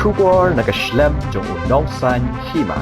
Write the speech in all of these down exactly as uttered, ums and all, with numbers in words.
Khubor na ka shlem jong u nongsaiñ hima.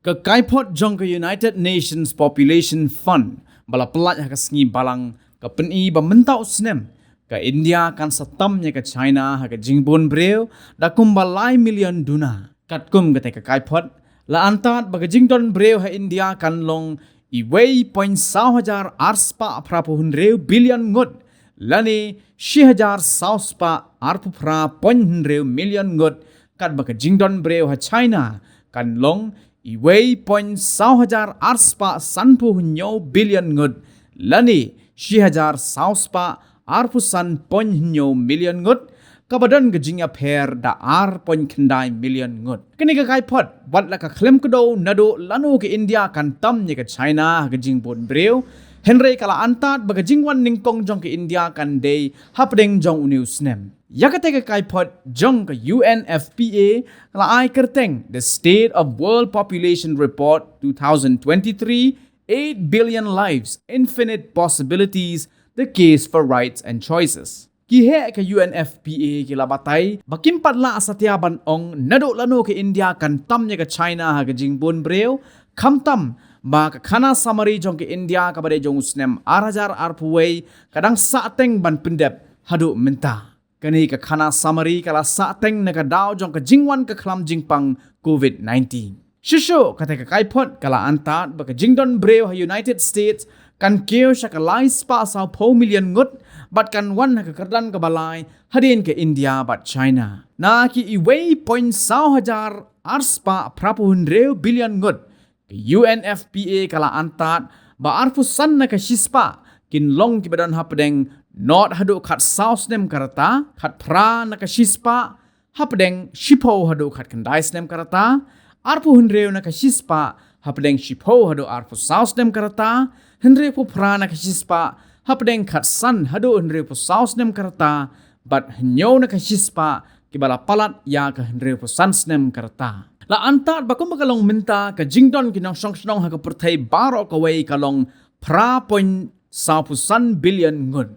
Ka kaiphod jong ka United Nations Population Fund ba la pyllait ha ka sngi Balang ka pyni ba mynta u snem ka India kan sa tam ïa ka China ha ka jingbun briew da kumba lai million duna. Katkum kata ka kaiphod, la antad ba ka jingdon briew ha India kan long iwei point saw hajar arspah phraphew hynriew billion ngut lane shi hajar saw spah arphew phra point hynriew million ngut, katba ka jingdon briew ha China kan long iwei point saw hajar arspah sanphew hynñiew billion ngut lane shi hajar saw spah arphew san point hynñiew million ngut, kaba don ka jingïapher da ar point khyndai million ngut. Kane ka kaiphod wat la ka khlem kdew naduh lano ka India kan tam ïa ka China ha ka jingbun briew, hynrei ka la antad ba ka jingwan nyngkong jong ka India kan dei hapdeng jong une u snem. Ïa kata ka kaiphod jong ka U N F P A ka la ai kyrteng The State of World Population Report two thousand twenty-three, Eight Billion Lives, Infinite Possibilities, The Case for Rights and Choices. Ki heh ka U N F P A ki la batai ba kim pat lah satia ban ong naduh lano ka India kan tam ïa ka China ha ka jingbun briew, khamtam ba ka khana summary jong ka India kaba dei jong u snem ar hajar arphew wei ka dang sahteng ban pyndep haduh mynta. Kane ka khana summary ka la sahteng na ka daw jong ka jingwan ka khlam jingpang covid nineteen. Shuh shuh kata ka kaiphod ka la antad ba ka jingdon briew ha United States kan kiew sha ka lai spah sawphew million ngut bad kan wan ha ka kyrdan kaba lai hadien ka India bad China. Na ki iwei point saw hajar arspah phraphew hynriew billion ngut, ka U N F P A ka la antad ba arphew san na ka shispah kin long kiba don hapdeng nod haduh khatsaw snem ka rta, khatphra na ka shispah hapdeng shiphew haduh khatkhyndai snem ka rta, arphew hynriew na ka shispah hapdeng shiphew haduh arphew saw snem ka rta, hynriewphew phra na ka shispah hapdeng khatsan haduh hynriewphew saw snem ka rta, bad hynñiew na ka shispah kiba la palat ïa ka hynriewphew san snem ka rta. La antad ba kumba ka long mynta ka jingdon ki nongshong shnong ha ka pyrthei baroh kawei ka long phra point sawphew san billion ngut.